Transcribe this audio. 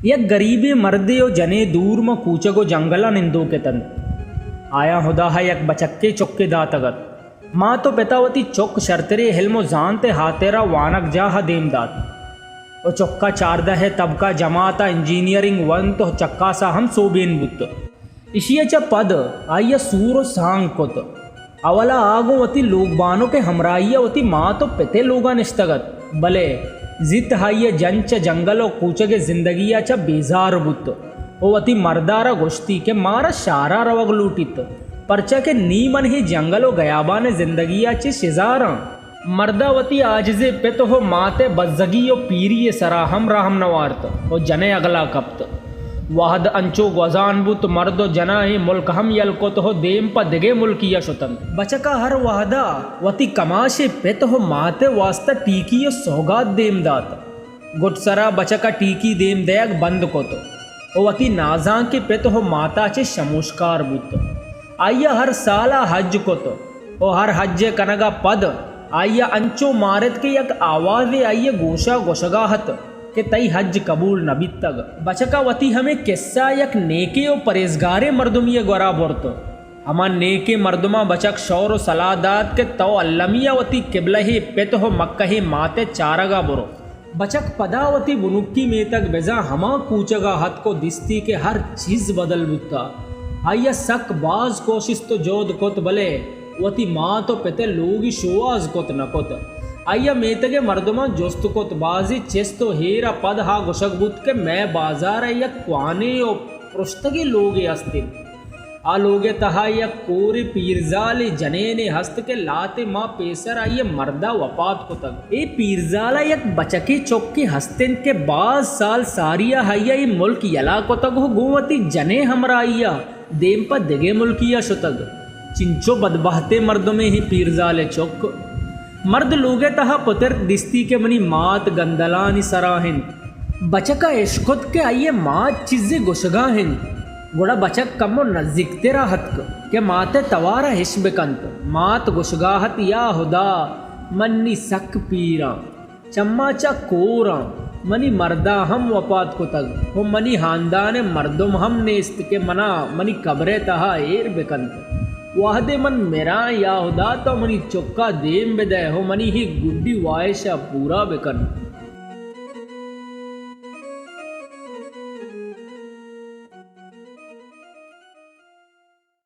یک گریبیں مردے و جنے دور ماں کوچگ و جنگل ء نندوک اتنت۔ آیاں ہدا ء یک بچکے چکے داتگ ات۔ مات و پتا وتی چک شرتریں علم و زانت ء ہاترا وانگجاہ ء دیم دات و چکا چاردہ ء طبقہ جماعت ء انجینئرنگ ونت و چکاسا ہم سوبین بوت۔ ایشی ء چہ پد آئی ء سور و سانگ کت۔ اولا آ گوں وتی لوگ بانک ء ہمراہی ء وتی مات و پت ء لوگا نشتگ ات، بلے زیت آئی ء جنچ ء جنگل و کوچگ ء زندگی ء چہ بیزار بوت و وتی مردا را گوشتی کہ مارا شہرا روگ لوٹیت، پرچا کہ نی من ہے جنگل و گیابان ء زندگی ء چہ شزاراں۔ مردا وتی عاجزیں پت و مات ء بزگی و پیری ء سرا ہم رحم نہ وارت و جن ء اگلا کپت۔ وہد انچو گوزان بوت، مرد و جناہیں ملک ہم یل کت و دیم پہ دگہ ملکی ء شتنت۔ بچکا ہر وہدا وتی کماشیں پت و مات ء واسطہ ٹیکی و سوگات دیم دات۔ گڈسرا بچکا ٹیکی دیم دئیگ بند کت و وتی نازانکیں پت و ماتا چہ شموشکار بوت۔ آئیا ہر سالا حج کت و ہر حج ء کنگا پد آئیا انچو مارت کہ یک آوازے آئی ء گوشا گوشگا ات کہ تئی حج قبول نہ بیتگ۔ بچکا وتی ہمے قصہ یک نیکیں و پرہیزگاریں مردمی ء گورا برت۔ ہما نیکیں مردماں بچک شور و صلاح دات کہ تو المی ء وتی قبلہ ء پت و مکہ ء مات ء چارگا برو۔ بچک پدا وتی بنکی میتگ بزاں ہما کوچگا اتک و دیستی کہ ہر چیز بدل بوتا۔ آئیا سک باز کوشست و جہد کت، بلے وتی مات و پت ء لوگی شوہاز کت نہ کت۔ آئیا میتگ ء مردماں جست کت، بازی چست و ہیر ء پد ہا گوشگ بوت کہ مئے بازار ء یک کوہنیں و پرشتگیں لوگے است انت۔ آ لوگ ء تہا یک کوریں پیرزالے جنینے ہست کہ لہتے ماہ پیسر آئی ء مردا وپات کتگ۔ اے پیرزال ء یک بچکے چکے ہست انت کہ باز سال ساری ء آئی ء اے ملک یلا کتگ و گوں وتی جنے ہمراہی ء دیم پہ دگہ ملکی ء شتگ۔ چنچو بدبہتیں مردمے اے پیرزال ء چک۔ مرد لوگ ء تہا پترت، دیستی کہ منی مات گندلانی سرا انت۔ بچک ء اشکت کہ آئی ء مات چیزے گوشگا انت، گڑا بچک کمو نزیکتر ء اتک کہ مات ء توار ء اش بکنت۔ مات گوشگا ات، یا ہدا، من نی سک پیراں، چماں چہ کوراں، منی مردا ہم وپات کتگ و منی ہاندان ء مردم ہم نیست کہ منا منی قبر ء تہا ایر بکنت۔ وہدے من مراں، یا ہدا، تو منی چکا دیم بدئے و منی اے گڈی واہش ء پورا بکن۔